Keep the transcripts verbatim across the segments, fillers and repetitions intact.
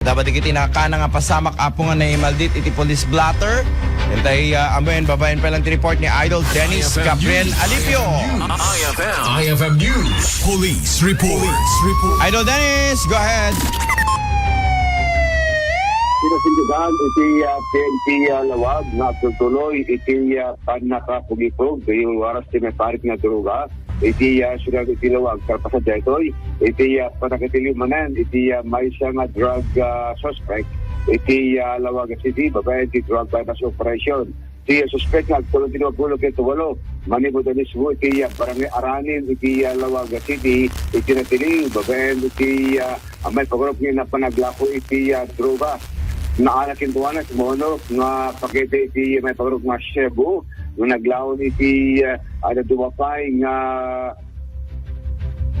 Dapat dagiti nakakana nga pasamak, Apo, nga naimaldit iti police blotter. Intay, ah, amin, babaen pa lang ti report ni Idol Dennis Gabriel Alipio. I F M. I F M News. Police report. Idol Dennis, go ahead. Pinasindigan iti, ah, P N P, ah, Lawag nga agtultuloy iti, ah, pannakapugipog, daytoy waras ti maiparit nga droga iti, ah, siudad iti Lawag. Kalpasan daytoy, iti, ah, pannakatiliw manen iti, ah, maysa nga drug, ah, suspect iti, ah, Lawag City, babaen ti drug buy-bust operation. Ti, ah, suspect nga agtulong ti lima pulo ket walo, manipud a mismo iti, ah, Barangay Aranin iti, ah, Lawag City, iti natiliw, babaen iti, ah, a maipagurup nga napanaglako iti, ah, droga. Naala kenkuana ti mauneg nga pakete iti maipagurup nga shabu nga naglaon iti, ah, adda dua pay nga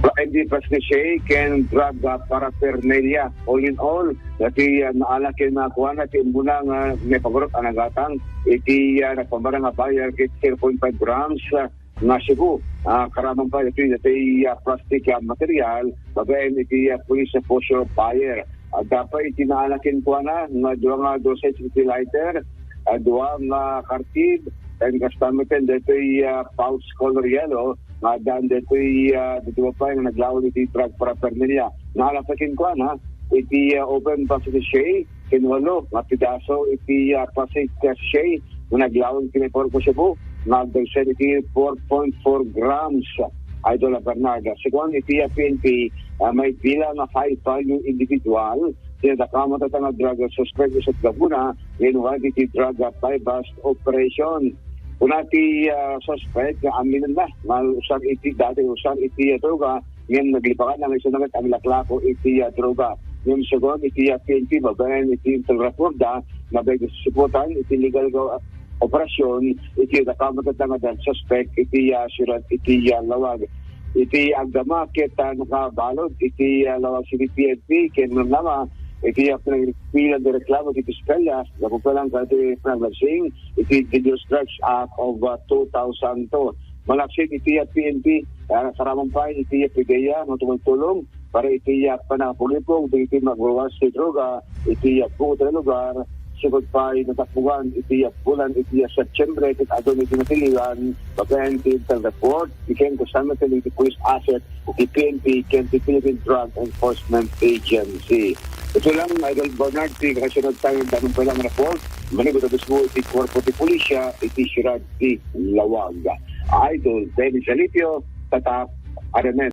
pla-, M D plus ni Shay ken drug, ah, paraphernalia. All in all, dati, ah, naala kenkuana ti imbuna nga maipagurup a nagatang iti, ah, nagpamarang a buyer ket zero point five grams, ah, nga shabu. Ah, karaman pa daytoy, daytoy, ah, plastic, ah, material, babaen iti, ah, police poseur buyer. Adda pay iti naala kenkuana nga dua nga dosis iti lighter, ah, dua nga kartib, ken kasta met daytoy, ah, pouch color yellow, nga addaan daytoy, ah, dua pay nga naglaon iti drug paraphernalia. Naala pay kenkuana iti, ah, open plastic sachet, ken walo nga pedaso iti, ah, plastic sachet nga naglaon iti maipagurup nga shabu nga agdagsen iti four point four grams. Idol Bernard, sigun iti, ah, P N P, ah, mabilang nga high value individual ti nadakamat nga drug suspect isu ti gapuna nga inwan iti drug, ah, buy-bust operation. Kuna ti, ah, suspect nga aminenna nga usar iti, dati usar iti, ah, droga, ngem naglipakanna nga isu met aglaklako iti, ah, droga. Ngem sigun iti, ah, P N P, babaen iti intel report da, nabay siputan iti legal nga operasyon iti nadakamat nga drug suspect iti, ah, siudad iti, ah, Lawag. Iti agdama ket, ah, nakabalud iti, ah, Lawag City P N P ken namnama iti, ah, panagbilang ti reklamo ti piskalya gapu pa lang kadagiti panaglansing iti Dangerous Drugs Act of, ah, two thousand two. Malaksid iti, ah, P N P, ah, saraman pay iti, ah, PDEA nga tumultulong para iti, ah, panangipugipog dagiti magruwas ti droga iti, ah, buot a lugar. Sigun pay natapugan iti, ah, bulan iti, ah, Septiembre ket adun iti natiliwan babaen ti intel report, iken kasano ti police asset iti P N P ken ti Philippine Drug Enforcement Agency. Ito lang, Idol Bernard, ti kasunod tayo danum pa lang report. Manipud a mismo iti kuerpo ti pulisya iti siudad ti Lawag. Idol Dennis Alipio, Tatak, Aramen.